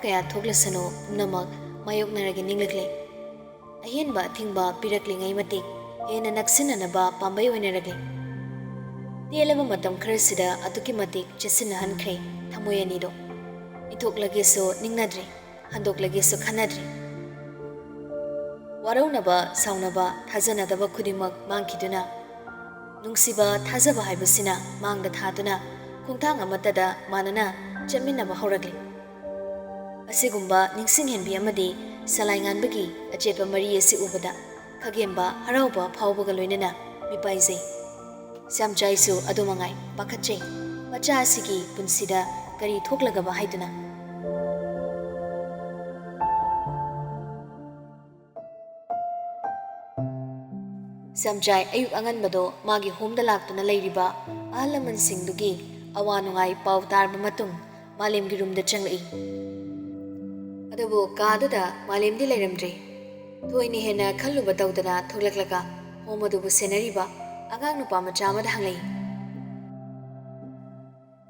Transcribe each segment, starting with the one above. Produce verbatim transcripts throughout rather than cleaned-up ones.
ꯀꯌꯥ ꯊꯣꯛꯂꯁꯅꯨ, ꯄꯨꯝꯅꯃꯛ ꯃꯥꯌꯣꯛꯅꯔꯒꯦ ꯅꯤꯡꯂꯛꯂꯦ꯫ ꯑꯍꯦꯟꯕ ꯑꯊꯤꯡꯕ ꯄꯤꯔꯛꯂꯤꯉꯩ ꯃꯇꯤꯛ ꯍꯦꯟꯅ ꯅꯛꯁꯤꯟꯅꯅꯕ ꯄꯥꯝꯕꯩ ꯑꯣꯏꯅꯔꯛꯂꯦ꯫ ꯇꯦꯜꯂꯕ ꯃꯇꯝ ꯈꯔꯁꯤꯗ ꯑꯗꯨꯛꯀꯤ ꯃꯇꯤꯛ ꯆꯦꯠꯁꯤꯟꯅꯍꯟꯈ꯭ꯔꯦ ꯊꯃꯣꯏ ꯑꯅꯤꯗꯣ꯫ ꯏꯟꯊꯣꯛꯂꯒꯦꯁꯨ ꯅꯤꯡꯅꯗ꯭ꯔꯦ, ꯍꯟꯗꯣꯛꯂꯒꯦꯁꯨ ꯈꯟꯅꯗ꯭ꯔꯦ꯫ ꯋꯥꯔꯧꯅꯕ, ꯁꯥꯎꯅꯕ, ꯊꯥꯖꯅꯗꯕ ꯈꯨꯗꯤꯡꯃꯛ ꯃꯥꯡꯈꯤꯗꯨꯅ, ꯅꯨꯡꯁꯤꯕ, ꯊꯥꯖꯕ ꯍꯥꯏꯕꯁꯤꯅ ꯃꯥꯡꯗ ꯊꯥꯗꯨꯅ ꯈꯣꯡꯊꯥꯡ ꯑꯃꯠꯇꯗ ꯃꯥꯟꯅꯅ ꯆꯠꯃꯤꯟꯅꯕ ꯍꯧꯔꯛꯂꯤ꯫ ꯑꯁꯤꯒꯨꯝꯕ ꯅꯤꯡꯁꯤꯡꯍꯦꯟꯕꯤ ꯑꯃꯗꯤ ꯁꯂꯥꯏ ꯉꯥꯟꯕꯒꯤ ꯑꯆꯦꯠꯄ ꯃꯔꯤ ꯑꯁꯤ ꯎꯕꯗ ꯈꯥꯒꯦꯝꯕ, ꯍꯔꯥꯎꯕ ꯐꯥꯎꯕꯒ ꯂꯣꯏꯅꯅ ꯃꯤꯄꯥꯏꯖꯩ꯫ ꯁ꯭ꯌꯥꯝꯆꯥꯏꯁꯨ ꯑꯗꯨ ꯃꯉꯥꯏ ꯄꯥꯈꯠꯆꯩ, ꯃꯆꯥ ꯑꯁꯤꯒꯤ ꯄꯨꯟꯁꯤꯗ ꯀꯔꯤ ꯊꯣꯛꯂꯒꯕ ꯍꯥꯏꯗꯨꯅ꯫ ꯁ꯭ꯌꯥꯝꯆꯥꯏ ꯑꯌꯨꯛ ꯑꯉꯟꯕꯗꯣ ꯃꯥꯒꯤ ꯍꯣꯝꯗ ꯂꯥꯛꯇꯨꯅ ꯂꯩꯔꯤꯕ ꯑꯍꯜ ꯂꯃꯟꯁꯤꯡꯗꯨꯒꯤ ꯑꯋꯥ ꯅꯨꯡꯉꯥꯏ ꯄꯥꯎ ꯇꯥꯔꯕ ꯃꯇꯨꯡ ꯃꯥꯂꯦꯝꯒꯤ ꯔꯨꯝꯗ ꯆꯪꯂꯛꯏ꯫ ꯑꯗꯨꯕꯨ ꯀꯥꯗꯨꯗ ꯃꯥꯂꯦꯝꯗꯤ ꯂꯩꯔꯝꯗ꯭ꯔꯦ꯫ ꯊꯣꯏꯅ ꯍꯦꯟꯅ ꯈꯜꯂꯨꯕ ꯇꯧꯗꯅ ꯊꯣꯛꯂꯛꯂꯒ ꯍꯣꯝ ꯑꯗꯨꯕꯨ ꯁꯦꯟꯅꯔꯤꯕ ꯑꯉꯥꯡ ꯅꯨꯄꯥ ꯃꯆꯥ ꯑꯃꯗ ꯍꯪꯂꯛꯏ꯫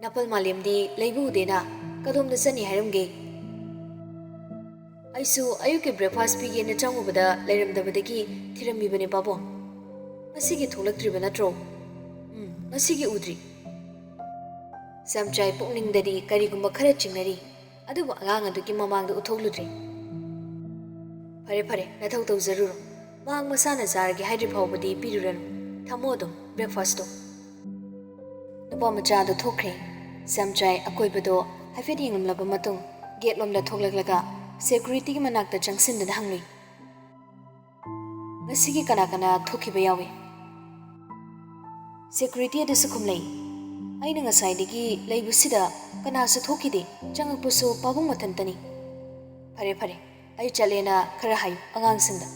"ꯅꯄꯜ ꯃꯥꯂꯦꯝꯗꯤ ꯂꯩꯕ ꯎꯗꯦꯅ, ꯀꯗꯣꯝꯗ ꯆꯠꯅꯤ ꯍꯥꯏꯔꯝꯒꯦ?" "ꯑꯩꯁꯨ ꯑꯌꯨꯛꯀꯤ ꯕ꯭ꯔꯦꯛꯐꯥꯁ ꯄꯤꯒꯦꯅ ꯆꯪꯉꯨꯕꯗ ꯂꯩꯔꯝꯗꯕꯗꯒꯤ ꯊꯤꯔꯝꯃꯤꯕꯅꯦ ꯄꯥꯕꯨꯡ꯫ ꯉꯁꯤꯒꯤ ꯊꯣꯛꯂꯛꯇ꯭ꯔꯤꯕ ꯅꯠꯇ꯭ꯔꯣ?" "ꯎꯝ, ꯉꯁꯤꯒꯤ ꯎꯗ꯭ꯔꯤ꯫" ꯁ꯭ꯌꯥꯝꯆꯥꯏ ꯄꯨꯛꯅꯤꯡꯗꯗꯤ ꯀꯔꯤꯒꯨꯝꯕ ꯈꯔ ꯆꯤꯡꯅꯔꯤ, ꯑꯗꯨꯕꯨ ꯑꯉꯥꯡ ꯑꯗꯨꯒꯤ ꯃꯃꯥꯡꯗ ꯎꯠꯊꯣꯛꯂꯨꯗ꯭ꯔꯦ꯫ "ꯐꯔꯦ ꯐꯔꯦ, ꯅꯊꯧ ꯇꯧꯖꯔꯨꯔꯣ꯫ ꯃꯍꯥꯛ ꯃꯁꯥꯅ ꯆꯥꯔꯒꯦ ꯍꯥꯏꯗ꯭ꯔꯤ ꯐꯥꯎꯕꯗꯤ ꯄꯤꯔꯨꯔꯅꯨ꯫ ꯊꯝꯃꯣ ꯑꯗꯨꯝ ꯕ꯭ꯔꯦꯛꯐꯥꯁꯇꯣ꯫" ꯅꯨꯄꯥ ꯃꯆꯥꯗꯨ ꯊꯣꯛꯈ꯭ꯔꯦ꯫ ꯁ꯭ꯌꯥꯝꯆꯥꯏ ꯑꯀꯣꯏꯕꯗꯣ ꯍꯥꯏꯐꯦꯠ ꯌꯦꯡꯂꯝꯂꯕ ꯃꯇꯨꯡ ꯒꯦꯠ ꯂꯣꯝꯗ ꯊꯣꯛꯂꯛꯂꯒ ꯁꯦꯀ꯭ꯌꯨꯔꯤꯇꯤꯒꯤ ꯃꯅꯥꯛꯇ ꯆꯪꯁꯤꯟꯗꯨꯅ ꯍꯪꯂꯨꯏ, "ꯉꯁꯤꯒꯤ ꯀꯅꯥ ꯀꯅꯥ ꯊꯣꯛꯈꯤꯕ ꯌꯥꯎꯏ?" ꯁꯦꯀ꯭ꯌꯨꯔꯤꯇꯤ ꯑꯗꯨꯁꯨ ꯈꯨꯝꯂꯩ, "ꯑꯩꯅ ꯉꯁꯥꯏꯗꯒꯤ ꯂꯩꯕꯁꯤꯗ ꯀꯅꯥꯁꯨ ꯊꯣꯛꯈꯤꯗꯦ, ꯆꯪꯉꯛꯄꯁꯨ ꯄꯥꯕꯨꯡ ꯃꯊꯟꯇꯅꯤ꯫" "ꯐꯔꯦ ꯐꯔꯦ, ꯑꯩ ꯆꯠꯂꯦꯅ ꯈꯔ ꯍꯥꯏꯌꯨ ꯑꯉꯥꯡꯁꯤꯡꯗ꯫"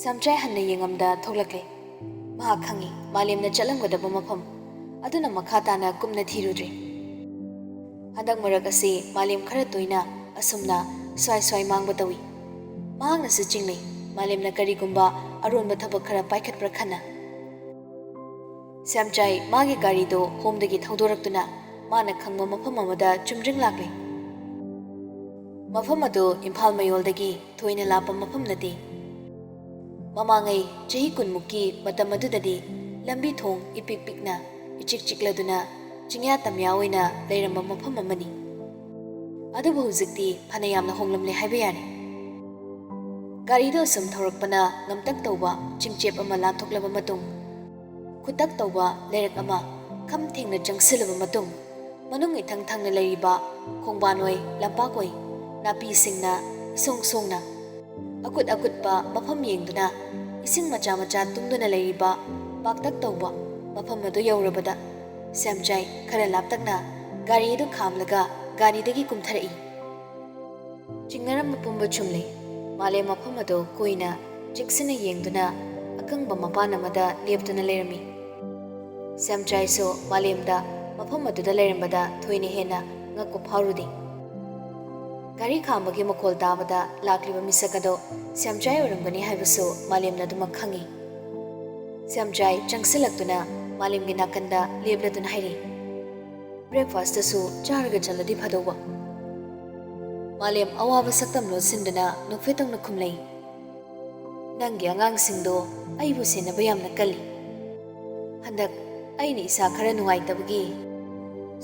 ꯁ꯭ꯌꯥꯝꯆꯥꯏ ꯍꯟꯅ ꯌꯦꯡꯉꯝꯗ ꯊꯣꯛꯂꯛꯂꯦ꯫ ꯃꯍꯥꯛ ꯈꯪꯏ ꯃꯥꯂꯦꯝꯅ ꯆꯠꯂꯝꯒꯗꯕ ꯃꯐꯝ, ꯑꯗꯨꯅ ꯃꯈꯥ ꯇꯥꯅ ꯀꯨꯞꯅ ꯊꯤꯔꯨꯗ꯭ꯔꯦ꯫ ꯍꯟꯗꯛ ꯃꯔꯛ ꯑꯁꯤ ꯃꯥꯂꯦꯝ ꯈꯔ ꯇꯣꯏꯅ ꯑꯁꯨꯝꯅ ꯁ꯭ꯋꯥꯏ ꯁ꯭ꯋꯥꯏ ꯃꯥꯡꯕ ꯇꯧꯏ꯫ ꯃꯍꯥꯛꯅꯁꯨ ꯆꯤꯡꯅꯩ ꯃꯥꯂꯦꯝꯅ ꯀꯔꯤꯒꯨꯝꯕ ꯑꯔꯣꯟꯕ ꯊꯕꯛ ꯈꯔ ꯄꯥꯏꯈꯠꯄ꯭ꯔꯥ ꯈꯟꯅ꯫ ꯁ꯭ꯌꯥꯝꯆꯥꯏ ꯃꯥꯒꯤ ꯒꯥꯔꯤꯗꯨ ꯍꯣꯝꯗꯒꯤ ꯊꯧꯗꯣꯔꯛꯇꯨꯅ ꯃꯥꯅ ꯈꯪꯕ ꯃꯐꯝ ꯑꯃꯗ ꯆꯨꯝꯗ꯭ꯔꯤꯡ ꯂꯥꯛꯂꯦ꯫ ꯃꯐꯝ ꯑꯗꯨ ꯏꯝꯐꯥꯜ ꯃꯌꯣꯜꯗꯒꯤ ꯊꯣꯏꯅ ꯂꯥꯞꯄ ꯃꯐꯝ ꯅꯠꯇꯦ꯫ ꯃꯃꯥꯡꯉꯩ ꯆꯍꯤ ꯀꯨꯟꯃꯨꯛꯀꯤ ꯃꯇꯝ ꯑꯗꯨꯗꯗꯤ ꯂꯝꯕꯤ ꯊꯣꯡ ꯏꯄꯤꯛ ꯄꯤꯛꯅ, ꯏꯆꯤꯛ ꯆꯤꯛꯂꯗꯨꯅ, ꯆꯤꯡꯌꯥ ꯇꯝꯌꯥ ꯑꯣꯏꯅ ꯂꯩꯔꯝꯕ ꯃꯐꯝ ꯑꯃꯅꯤ꯫ ꯑꯗꯨꯕꯨ ꯍꯧꯖꯤꯛꯇꯤ ꯐꯅ ꯌꯥꯝꯅ ꯍꯣꯡꯂꯝꯂꯦ ꯍꯥꯏꯕ ꯌꯥꯔꯦ꯫ ꯒꯥꯔꯤꯗꯨ ꯑꯁꯨꯝ ꯊꯧꯔꯛꯄꯅ ꯉꯝꯇꯛ ꯇꯧꯕ ꯆꯤꯡꯆꯦꯞ ꯑꯃ ꯂꯥꯟꯊꯣꯛꯂꯕ ꯃꯇꯨꯡ, ꯈꯨꯇꯛ ꯇꯧꯕ ꯂꯩꯔꯛ ꯑꯃ ꯈꯝ ꯊꯦꯡꯅ ꯆꯪꯁꯤꯜꯂꯕ ꯃꯇꯨꯡ, ꯃꯅꯨꯡ ꯏꯊꯪ ꯊꯪꯅ ꯂꯩꯔꯤꯕ ꯈꯣꯡꯕꯥꯟ ꯑꯣꯏ, ꯂꯝꯄꯥꯛ ꯑꯣꯏ, ꯅꯥꯄꯤꯁꯤꯡꯅ ꯏꯁꯣꯡ ꯁꯣꯡꯅ, ꯑꯀꯨꯠ ꯑꯀꯨꯠꯄ ꯃꯐꯝ ꯌꯦꯡꯗꯨꯅ, ꯏꯁꯤꯡ ꯃꯆꯥ ꯃꯆꯥ ꯇꯨꯡꯗꯨꯅ ꯂꯩꯔꯤꯕ ꯄꯥꯛꯇꯛ ꯇꯧꯕ ꯃꯐꯝ ꯑꯗꯨ ꯌꯧꯔꯕꯗ, ꯁꯦꯝꯆꯥꯏ ꯈꯔ ꯂꯥꯞꯇꯛꯅ ꯒꯥꯔꯤ ꯑꯗꯨ ꯈꯥꯝꯂꯒ ꯒꯥꯔꯤꯗꯒꯤ ꯀꯨꯝꯊꯔꯛꯏ꯫ ꯆꯤꯡꯅꯔꯝꯕ ꯄꯨꯝꯕ ꯆꯨꯝꯂꯦ꯫ ꯃꯥꯂꯦꯝ ꯃꯐꯝ ꯑꯗꯨ ꯀꯨꯏꯅ ꯆꯦꯛꯁꯤꯟꯅ ꯌꯦꯡꯗꯨꯅ ꯑꯀꯪꯕ ꯃꯄꯥꯟ ꯑꯃꯗ ꯂꯦꯞꯇꯨꯅ ꯂꯩꯔꯝꯃꯤ꯫ ꯁꯦꯝꯆꯥꯏꯁꯨ ꯃꯥꯂꯦꯝꯗ ꯃꯐꯝ ꯑꯗꯨꯗ ꯂꯩꯔꯝꯕꯗ ꯊꯣꯏꯅ ꯍꯦꯟꯅ ꯉꯛꯄ ꯐꯥꯎꯔꯨꯗꯦ꯫ ꯒꯥꯔꯤ ꯈꯥꯝꯕꯒꯤ ꯃꯈꯣꯜ ꯇꯥꯕꯗ ꯂꯥꯛꯂꯤꯕ ꯃꯤꯁꯛ ꯑꯗꯨ ꯁꯦꯝꯆꯥꯏ ꯑꯣꯏꯔꯝꯒꯅꯤ ꯍꯥꯏꯕꯁꯨ ꯃꯥꯂꯦꯝꯅ ꯑꯗꯨꯃꯛ ꯈꯪꯏ꯫ ꯁꯦꯝꯆꯥꯏ ꯆꯪꯁꯤꯜꯂꯛꯇꯨꯅ ꯃꯥꯂꯦꯝꯒꯤ ꯅꯥꯀꯟꯗ ꯂꯦꯞꯂꯗꯨꯅ ꯍꯥꯏꯔꯤ, "Breakfastꯇꯁꯨ ꯆꯥꯔꯒ ꯆꯠꯂꯗꯤ ꯐꯗꯧꯕ꯫" ꯃꯥꯂꯦꯝ ꯑꯋꯥꯕ ꯁꯛꯇꯝ ꯂꯣꯠꯁꯤꯟꯗꯅ ꯅꯣꯛꯐꯦꯠ ꯇꯧꯅ ꯈꯨꯝꯂꯩ, "ꯅꯪꯒꯤ ꯑꯉꯥꯡꯁꯤꯡꯗꯣ ꯑꯩꯕꯨ ꯁꯦꯟꯅꯕ ꯌꯥꯝꯅ ꯀꯜꯂꯤ꯫ ꯍꯟꯗꯛ ꯑꯩꯅ ꯏꯁꯥ ꯈꯔ ꯅꯨꯡꯉꯥꯏꯇꯕꯒꯤ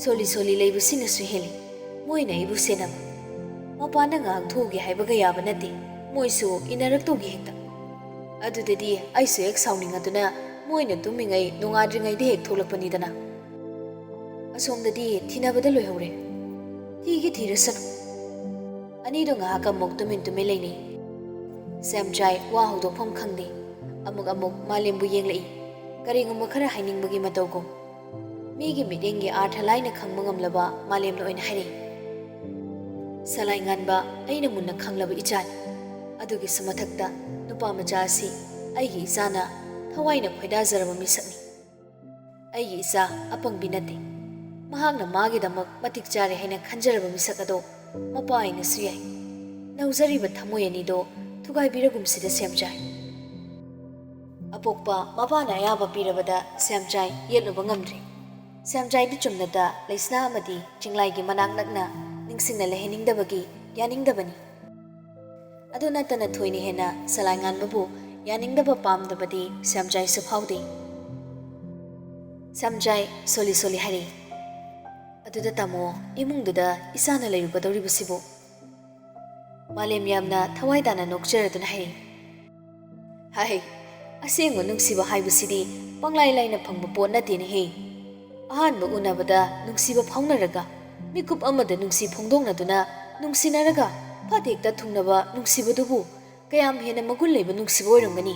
ꯁꯣꯜꯂꯤ ꯁꯣꯜꯂꯤ ꯂꯩꯕꯁꯤꯅꯁꯨ ꯍꯦꯜꯂꯤ ꯃꯣꯏꯅ ꯑꯩꯕꯨ ꯁꯦꯟꯅꯕ꯫ ꯃꯄꯥꯟꯗ ꯉꯥꯏꯍꯥꯛ ꯊꯣꯛꯎꯒꯦ ꯍꯥꯏꯕꯒ ꯌꯥꯕ ꯅꯠꯇꯦ, ꯃꯣꯏꯁꯨ ꯏꯟꯅꯔꯛꯇꯧꯒꯤ ꯍꯦꯛꯇ꯫ ꯑꯗꯨꯗꯗꯤ ꯑꯩꯁꯨ ꯍꯦꯛ ꯁꯥꯎꯅꯤꯡꯉꯗꯨꯅ ꯃꯣꯏꯅ ꯇꯨꯝꯃꯤꯉꯩ ꯅꯣꯡꯉꯥꯟꯗ꯭ꯔꯤꯉꯩꯗ ꯍꯦꯛ ꯊꯣꯛꯂꯛꯄꯅꯤꯗꯅ꯫ ꯑꯁꯣꯝꯗꯗꯤ ꯊꯤꯅꯕꯗ ꯂꯣꯏꯍꯧꯔꯦ꯫ ꯊꯤꯒꯤ ꯊꯤꯔꯁꯅꯨ꯫" ꯑꯅꯤꯗꯣ ꯉꯥꯏꯍꯥꯛ ꯑꯃꯨꯛ ꯇꯨꯃꯤꯟ ꯇꯨꯃꯤꯟ ꯂꯩꯅꯩ꯫ ꯁꯦꯝꯆꯥꯏ ꯋꯥ ꯍꯧꯗꯣꯛꯐꯝ ꯈꯪꯗꯦ꯫ ꯑꯃꯨꯛ ꯑꯃꯨꯛ ꯃꯥꯂꯦꯝꯕꯨ ꯌꯦꯡꯂꯛꯏ, ꯀꯔꯤꯒꯨꯝꯕ ꯈꯔ ꯍꯥꯏꯅꯤꯡꯕꯒꯤ ꯃꯇꯧꯒꯨꯝ꯫ ꯃꯤꯒꯤ ꯃꯤꯠꯌꯦꯡꯒꯤ ꯑꯥꯔꯊ ꯂꯥꯏꯅ ꯈꯪꯕ ꯉꯝꯂꯕ ꯃꯥꯂꯦꯝꯅ ꯑꯣꯏꯅ ꯍꯥꯏꯔꯛꯏ, "ꯁꯂꯥꯏ ꯉꯥꯟꯕ ꯑꯩꯅ ꯃꯨꯟꯅ ꯈꯪꯂꯕ ꯏꯆꯥꯅꯤ꯫ ꯑꯗꯨꯒꯤꯁꯨ ꯃꯊꯛꯇ ꯅꯨꯄꯥ ꯃꯆꯥ ꯑꯁꯤ ꯑꯩꯒꯤ ꯏꯆꯥꯅ ꯊꯋꯥꯏꯅ ꯈꯣꯏꯗꯥꯖꯔꯕ ꯃꯤꯁꯛꯅꯤ꯫ ꯑꯩꯒꯤ ꯏꯆꯥ ꯑꯄꯪꯕꯤ ꯅꯠꯇꯦ꯫ ꯃꯍꯥꯛꯅ ꯃꯥꯒꯤꯗꯃꯛ ꯃꯇꯤꯛ ꯆꯥꯔꯦ ꯍꯥꯏꯅ ꯈꯟꯖꯔꯕ ꯃꯤꯁꯛ ꯑꯗꯣ ꯃꯄꯥ ꯑꯣꯏꯅꯁꯨ ꯌꯥꯏ꯫ ꯅꯧꯖꯔꯤꯕ ꯊꯃꯣꯏ ꯑꯅꯤꯗꯣ ꯊꯨꯒꯥꯏꯕꯤꯔꯒꯨꯝꯁꯤꯗ ꯁꯦꯝꯆꯥꯏ꯫" ꯑꯄꯣꯛꯄ ꯃꯄꯥꯅ ꯑꯌꯥꯕ ꯄꯤꯔꯕꯗ ꯁꯦꯝꯆꯥꯏ ꯌꯦꯠꯂꯨꯕ ꯉꯝꯗ꯭ꯔꯦ꯫ ꯁꯦꯝꯆꯥꯏꯗꯤ ꯆꯨꯝꯅꯇ ꯂꯩꯁꯅꯥ ꯑꯃꯗꯤ ꯆꯤꯡꯂꯥꯏꯒꯤ ꯃꯅꯥꯛ ꯅꯛꯅ ꯅꯤꯡꯁꯤꯡꯅ ꯂꯩꯍꯟꯅꯤꯡꯗꯕꯒꯤ ꯌꯥꯅꯤꯡꯗꯕꯅꯤ꯫ ꯑꯗꯨ ꯅꯠꯇꯅ ꯊꯣꯏꯅ ꯍꯦꯟꯅ ꯁꯂꯥꯏ ꯉꯥꯟꯕꯕꯨ ꯌꯥꯅꯤꯡꯗꯕ ꯄꯥꯝꯗꯕꯗꯤ ꯁ꯭ꯌꯥꯝꯆꯥꯏꯁꯨ ꯐꯥꯎꯗꯦ꯫ ꯁ꯭ꯌꯥꯝꯆꯥꯏ, ꯁꯣꯂꯤ ꯁꯣꯂꯤ ꯍꯥꯏꯔꯛꯏ꯫ ꯑꯗꯨꯗ ꯇꯥꯃꯣ, ꯏꯃꯨꯡꯗꯨꯗ ꯏꯆꯥꯅ ꯂꯩꯔꯨꯒꯗꯧꯔꯤꯕꯁꯤꯕꯨ? ꯃꯥꯂꯦꯝ ꯌꯥꯝꯅ ꯊꯋꯥꯏ ꯇꯥꯅ ꯅꯣꯛꯆꯔꯗꯨꯅ ꯍꯥꯏꯔꯛꯏ꯫ ꯍꯥꯏ, ꯑꯁꯦꯡꯕ ꯅꯨꯡꯁꯤꯕ ꯍꯥꯏꯕꯁꯤꯗꯤ ꯄꯪꯂꯥꯏ ꯂꯥꯏꯅ ꯐꯪꯕ ꯄꯣꯠ ꯅꯠꯇꯦꯅꯦꯍꯦ꯫ ꯑꯍꯥꯟꯕ ꯎꯅꯕꯗ ꯅꯨꯡꯁꯤꯕ ꯐꯥꯎꯅꯔꯒ, ꯃꯤꯀꯨꯞ ꯑꯃꯗ ꯅꯨꯡꯁꯤ ꯐꯣꯡꯗꯣꯛꯅꯗꯨꯅ ꯅꯨꯡꯁꯤꯅꯔꯒ ꯐꯠ ꯍꯦꯛꯇ ꯊꯨꯡꯅꯕ ꯅꯨꯡꯁꯤꯕꯗꯨꯕꯨ ꯀꯌꯥꯝ ꯍꯦꯟꯅ ꯃꯒꯨꯟ ꯂꯩꯕ ꯅꯨꯡꯁꯤꯕ ꯑꯣꯏꯔꯝꯒꯅꯤ?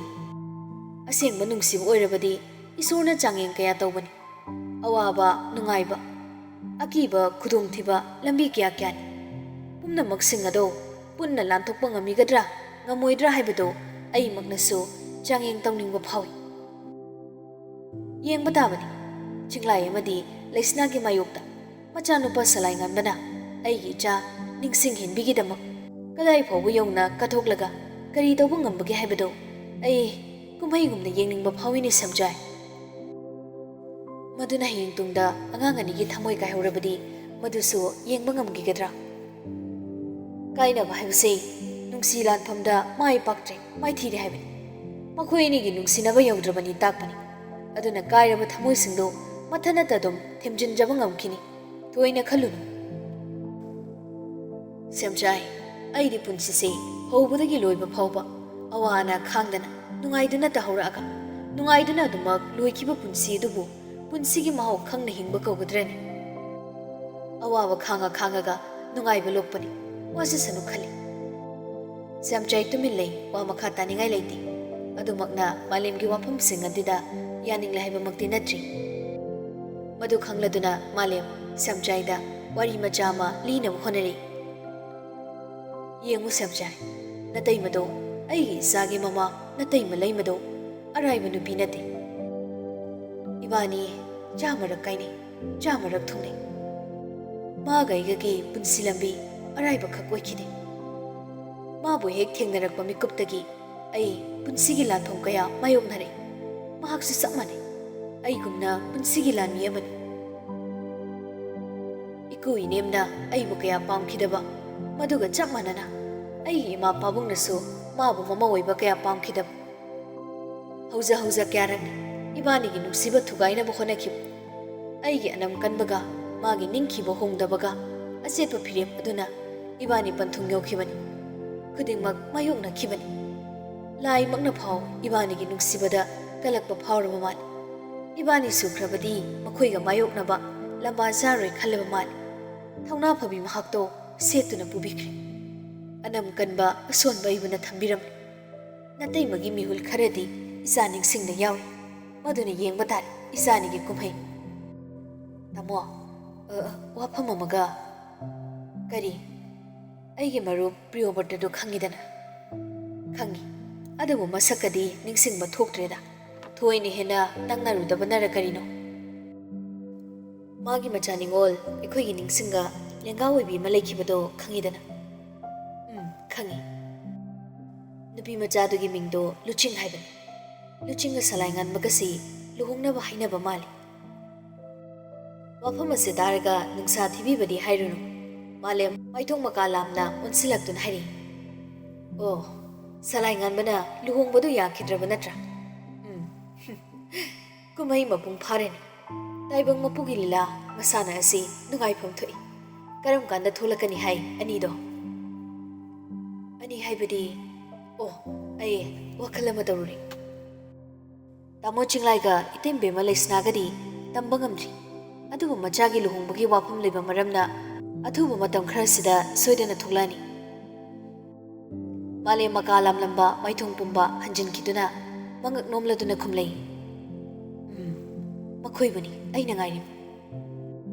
ꯑꯁꯦꯡꯕ ꯅꯨꯡꯁꯤꯕ ꯑꯣꯏꯔꯕꯗꯤ ꯏꯁꯣꯔꯅ ꯆꯥꯡꯌꯦꯡ ꯀꯌꯥ ꯇꯧꯕꯅꯤ꯫ ꯑꯋꯥꯕ, ꯅꯨꯡꯉꯥꯏꯕ, ꯑꯀꯤꯕ, ꯈꯨꯗꯣꯡꯊꯤꯕ, ꯂꯝꯕꯤ ꯀꯌꯥ ꯀꯌꯥꯅꯤ꯫ ꯄꯨꯝꯅꯃꯛꯁꯤꯡ ꯑꯗꯣ ꯄꯨꯟꯅ ꯂꯥꯟꯊꯣꯛꯄ ꯉꯝꯃꯤꯒꯗ꯭ꯔꯥ, ꯉꯝꯃꯣꯏꯗ꯭ꯔꯥ ꯍꯥꯏꯕꯗꯨ ꯑꯩꯃꯛꯅꯁꯨ ꯆꯥꯡꯌꯦꯡ ꯇꯧꯅꯤꯡꯕ ꯐꯥꯎꯏ꯫ ꯌꯦꯡꯕ ꯇꯥꯕꯅꯤ, ꯆꯤꯡꯂꯥꯏ ꯑꯃꯗꯤ ꯂꯩꯁꯅꯥꯒꯤ ꯃꯥꯌꯣꯛꯇ ꯃꯆꯥꯅꯨꯄꯥ ꯁꯂꯥꯏ ꯉꯟꯕꯅ ꯑꯩꯒꯤ ꯏꯆꯥ ꯅꯤꯡꯁꯤꯡ ꯍꯦꯟꯕꯤꯒꯤꯗꯃꯛ ꯀꯗꯥꯏ ꯐꯥꯎꯕ ꯌꯧꯅ ꯀꯠꯊꯣꯛꯂꯒ ꯀꯔꯤ ꯇꯧꯕ ꯉꯝꯕꯒꯦ ꯍꯥꯏꯕꯗꯨ ꯑꯩ ꯀꯨꯝꯍꯩꯒꯨꯝꯅ ꯌꯦꯡꯅꯤꯡꯕ ꯐꯥꯎꯏꯅꯦ ꯁ꯭ꯌꯥꯝꯆꯥꯏ꯫ ꯃꯗꯨꯅ ꯍꯌꯦꯡ ꯇꯨꯡꯗ ꯑꯉꯥꯡ ꯑꯅꯤꯒꯤ ꯊꯃꯣꯏ ꯀꯥꯏꯍꯧꯔꯕꯗꯤ ꯃꯗꯨꯁꯨ ꯌꯦꯡꯕ ꯉꯝꯈꯤꯒꯗ꯭ꯔꯥ? ꯀꯥꯏꯅꯕ ꯍꯥꯏꯕꯁꯤ ꯅꯨꯡꯁꯤ ꯂꯥꯟꯐꯝꯗ ꯃꯥꯏ ꯄꯥꯛꯇ꯭ꯔꯦ, ꯃꯥꯏꯊꯤꯔꯦ ꯍꯥꯏꯕꯅꯤ꯫ ꯃꯈꯣꯏ ꯑꯅꯤꯒꯤ ꯅꯨꯡꯁꯤꯅꯕ ꯌꯧꯗ꯭ꯔꯕꯅꯤ ꯇꯥꯛꯄꯅꯤ꯫ ꯑꯗꯨꯅ ꯀꯥꯏꯔꯕ ꯊꯃꯣꯏꯁꯤꯡꯗꯨ ꯃꯊꯟꯅꯇ ꯑꯗꯨꯝ ꯊꯦꯝꯖꯤꯟꯖꯕ ꯉꯝꯈꯤꯅꯤ꯫ ꯊꯣꯏꯅ ꯈꯜꯂꯨꯅꯨ꯫ ꯁꯦꯝꯆꯥꯏ, ꯑꯩꯗꯤ ꯄꯨꯟꯁꯤꯁꯦ ꯍꯧꯕꯗꯒꯤ ꯂꯣꯏꯕ ꯐꯥꯎꯕ ꯑꯋꯥ ꯑꯅꯥ ꯈꯥꯡꯗꯅ ꯅꯨꯡꯉꯥꯏꯗꯨꯅ ꯇꯧꯍꯧꯔꯛꯑꯒ, ꯅꯨꯡꯉꯥꯏꯗꯨꯅ ꯑꯗꯨꯃꯛ ꯂꯣꯏꯈꯤꯕ ꯄꯨꯟꯁꯤ ꯑꯗꯨꯕꯨ ꯄꯨꯟꯁꯤꯒꯤ ꯃꯍꯥꯎ ꯈꯪꯅ ꯍꯤꯡꯕ ꯀꯧꯒꯗ꯭ꯔꯅꯦ? ꯑꯋꯥꯕ ꯈꯥꯡꯉ ꯈꯥꯡꯉꯒ ꯅꯨꯡꯉꯥꯏꯕ ꯂꯣꯛꯄꯅꯤ꯫ ꯋꯥꯖꯁꯅꯨ ꯈꯜꯂꯤ꯫ ꯁꯦꯝꯆꯥꯏ ꯇꯨꯃꯤꯟ ꯂꯩ, ꯋꯥ ꯃꯈꯥ ꯇꯥꯅꯤꯡꯉꯥꯏ ꯂꯩꯇꯦ꯫ ꯑꯗꯨꯃꯛꯅ ꯃꯥꯂꯦꯝꯒꯤ ꯋꯥꯐꯝꯁꯤꯡ ꯑꯗꯨꯗ ꯌꯥꯅꯤꯡꯂꯦ ꯍꯥꯏꯕꯃꯛꯇꯤ ꯅꯠꯇ꯭ꯔꯤ꯫ ꯃꯗꯨ ꯈꯪꯂꯗꯨꯅ ꯃꯥꯂꯦꯝ ꯁꯦꯝꯆꯥꯏꯗ ꯋꯥꯔꯤ ꯃꯆꯥ ꯑꯃ ꯂꯤꯅꯕ ꯍꯣꯠꯅꯔꯤ꯫ ꯌꯦꯡꯉꯨ ꯁꯦꯝꯆꯥꯏ, ꯅꯇꯩꯃꯗꯣ, ꯑꯩꯒꯤ ꯏꯆꯥꯒꯤ ꯃꯃꯥ ꯅꯇꯩꯃ ꯂꯩꯃꯗꯣ ꯑꯔꯥꯏꯕ ꯅꯨꯄꯤ ꯅꯠꯇꯦ꯫ ꯏꯕꯥꯅꯤ ꯆꯥꯃꯔꯛ ꯀꯥꯏꯅꯩ, ꯆꯥꯃꯔꯛ ꯊꯨꯡꯅꯩ꯫ ꯃꯥꯒ ꯑꯩꯒꯒꯤ ꯄꯨꯟꯁꯤ ꯂꯝꯕꯤ ꯑꯔꯥꯏꯕꯈꯛ ꯑꯣꯏꯈꯤꯗꯦ꯫ ꯃꯥꯕꯨ ꯍꯦꯛ ꯊꯦꯡꯅꯔꯛꯄ ꯃꯤꯀꯨꯞꯇꯒꯤ ꯑꯩ ꯄꯨꯟꯁꯤꯒꯤ ꯂꯥꯟꯐꯝ ꯀꯌꯥ ꯃꯥꯌꯣꯛꯅꯔꯛꯏ꯫ ꯃꯍꯥꯛꯁꯨ ꯆꯞ ꯃꯥꯟꯅꯩ, ꯑꯩꯒꯨꯝꯅ ꯄꯨꯟꯁꯤꯒꯤ ꯂꯥꯟꯃꯤ ꯑꯃꯅꯤ꯫ ꯏꯀꯨ ꯏꯅꯦꯝꯅ ꯑꯩꯕꯨ ꯀꯌꯥ ꯄꯥꯝꯈꯤꯗꯕ, ꯃꯗꯨꯒ ꯆꯞ ꯃꯥꯟꯅꯅ ꯑꯩꯒꯤ ꯏꯃꯥ ꯄꯥꯕꯨꯡꯅꯁꯨ ꯃꯥꯕꯨ ꯃꯃꯧ ꯑꯣꯏꯕ ꯀꯌꯥ ꯄꯥꯝꯈꯤꯗꯕ꯫ ꯍꯧꯖ ꯍꯧꯖ ꯀꯌꯥꯔꯛꯅꯤ ꯏꯕꯥꯅꯤꯒꯤ ꯅꯨꯡꯁꯤꯕ ꯊꯨꯒꯥꯏꯅꯕ ꯍꯣꯠꯅꯈꯤꯕ꯫ ꯑꯩꯒꯤ ꯑꯅꯝ ꯀꯟꯕꯒ ꯃꯥꯒꯤ ꯅꯤꯡꯈꯤꯕ ꯍꯣꯡꯗꯕꯒ ꯑꯆꯦꯠꯄ ꯐꯤꯔꯦꯞ ꯑꯗꯨꯅ ꯏꯕꯥꯅꯤ ꯄꯟꯊꯨꯡ ꯌꯧꯈꯤꯕꯅꯤ꯫ ꯈꯨꯗꯤꯡꯃꯛ ꯃꯥꯌꯣꯛꯅꯈꯤꯕꯅꯤ꯫ ꯂꯥꯏꯃꯛꯅ ꯐꯥꯎ ꯏꯕꯥꯅꯤꯒꯤ ꯅꯨꯡꯁꯤꯕꯗ ꯀꯜꯂꯛꯄ ꯐꯥꯎꯔꯕ ꯃꯥꯜꯂꯤ꯫ ꯏꯕꯥꯅꯤ ꯁꯨꯈ꯭ꯔꯕꯗꯤ ꯃꯈꯣꯏꯒ ꯃꯥꯌꯣꯛꯅꯕ ꯂꯝꯕꯥ ꯆꯥꯔꯣꯏ ꯈꯜꯂꯕ ꯃꯥꯜꯂꯤ꯫ ꯊꯧꯅꯥ ꯐꯕꯤ ꯃꯍꯥꯛꯇꯣ ꯁꯦꯠꯇꯨꯅ ꯄꯨꯕꯤꯈ꯭ꯔꯦ꯫ ꯑꯅꯝ ꯀꯟꯕ ꯑꯁꯣꯟꯕ ꯑꯩꯕꯨꯅ ꯊꯝꯕꯤꯔꯝꯂꯦ꯫ ꯅꯇꯩꯃꯒꯤ ꯃꯤꯍꯨꯜ ꯈꯔꯗꯤ ꯏꯆꯥ ꯅꯤꯡꯁꯤꯡꯗ ꯌꯥꯎꯔꯤ꯫ ꯃꯗꯨꯅ ꯌꯦꯡꯕ ꯇꯥꯔꯦ ꯏꯆꯥꯅꯤꯒꯤ ꯀꯨꯝꯍꯩ꯫ ꯇꯥꯃꯣ, ꯑ, ꯋꯥꯐꯝ ꯑꯃꯒ꯫ ꯀꯔꯤ? ꯑꯩꯒꯤ ꯃꯔꯨꯞ ꯄ꯭ꯔꯤꯌꯣꯕ꯭ꯔꯇꯗꯨ ꯈꯪꯉꯤꯗꯅ? ꯈꯪꯉꯤ꯫ ꯑꯗꯨꯕꯨ ꯃꯁꯛꯀꯗꯤ ꯅꯤꯡꯁꯤꯡꯕ ꯊꯣꯛꯇ꯭ꯔꯦꯗ꯫ ꯊꯣꯏꯅ ꯍꯦꯟꯅ ꯅꯪꯅꯔꯨꯗꯕꯅꯔ ꯀꯔꯤꯅꯣ? ꯃꯥꯒꯤ ꯃꯆꯥ ꯅꯤꯉꯣꯜ ꯑꯩꯈꯣꯏꯒꯤ ꯅꯤꯡꯁꯤꯡꯒ ꯂꯦꯡꯒꯥ ꯑꯣꯏꯕꯤ ꯑꯃ ꯂꯩꯈꯤꯕꯗꯣ ꯈꯪꯉꯤꯗꯅ? ꯎꯝ, ꯈꯪꯉꯤ꯫ ꯅꯨꯄꯤ ꯃꯆꯥꯗꯨꯒꯤ ꯃꯤꯡꯗꯣ ꯂꯨꯆꯤꯡ ꯍꯥꯏꯕꯅꯤ꯫ ꯂꯨꯆꯤꯡꯒ ꯁꯂꯥꯏ ꯉꯥꯟꯕꯒꯁꯤ ꯂꯨꯍꯣꯡꯅꯕ ꯍꯥꯏꯅꯕ ꯃꯥꯜꯂꯤ꯫ ꯋꯥꯐꯝ ꯑꯁꯤ ꯇꯥꯔꯒ ꯅꯨꯡꯁꯥ ꯊꯤꯕꯤꯕꯗꯤ ꯍꯥꯏꯔꯨꯅꯨ꯫ ꯃꯥꯂꯦꯝ ꯃꯥꯏꯊꯣꯡ ꯃꯀꯥ ꯂꯥꯝꯅ ꯑꯣꯟꯁꯤꯜꯂꯛꯇꯨꯅ ꯍꯥꯏꯔꯤ, "ꯑꯣ, ꯁꯂꯥꯏ ꯉꯥꯟꯕꯅ ꯂꯨꯍꯣꯡꯕꯗꯨ ꯌꯥꯈꯤꯗ꯭ꯔꯕ ꯅꯠꯇ꯭ꯔꯥ? ꯎꯝ, ꯀꯨꯝꯍꯩ ꯃꯄꯨꯡ ꯐꯥꯔꯅꯤ꯫ ꯇꯥꯏꯕꯪ ꯃꯄꯨꯒꯤ ꯂꯤꯂꯥ ꯃꯁꯥꯟꯅ ꯑꯁꯤ ꯅꯨꯡꯉꯥꯏꯐꯝ ꯊꯣꯛꯏ꯫ ꯀꯔꯝ ꯀꯥꯟꯗ ꯊꯣꯛꯂꯛꯀꯅꯤ ꯍꯥꯏ ꯑꯅꯤꯗꯣ?" ꯑꯅꯤ ꯍꯥꯏꯕꯗꯤ? ꯑꯣ, ꯑꯩ ꯋꯥꯈꯜ ꯑꯃ ꯇꯧꯔꯨꯔꯦ꯫ ꯇꯥꯃꯣ ꯆꯤꯡꯂꯥꯏꯒ ꯏꯇꯩꯃ ꯕꯦꯝꯃ ꯂꯩꯁꯅꯥꯒꯗꯤ ꯇꯝꯕ ꯉꯝꯗ꯭ꯔꯤ꯫ ꯑꯗꯨꯕꯨ ꯃꯆꯥꯒꯤ ꯂꯨꯍꯣꯡꯕꯒꯤ ꯋꯥꯐꯝ ꯂꯩꯕ ꯃꯔꯝꯅ ꯑꯊꯨꯕ ꯃꯇꯝ ꯈꯔꯁꯤꯗ ꯁꯣꯏꯗꯅ ꯊꯣꯛꯂꯛꯑꯅꯤ꯫ ꯃꯥꯂꯦꯝ ꯃꯀꯥ ꯂꯥꯝꯂꯝꯕ ꯃꯥꯏꯊꯣꯡ ꯄꯨꯝꯕ ꯍꯟꯖꯤꯟꯈꯤꯗꯨꯅ ꯃꯉꯛ ꯅꯣꯝꯂꯗꯨꯅ ꯈꯨꯝꯂꯩ, "ꯎꯝ, ꯃꯈꯣꯏꯕꯨꯅꯤ ꯑꯩꯅ ꯉꯥꯏꯔꯤꯕ꯫"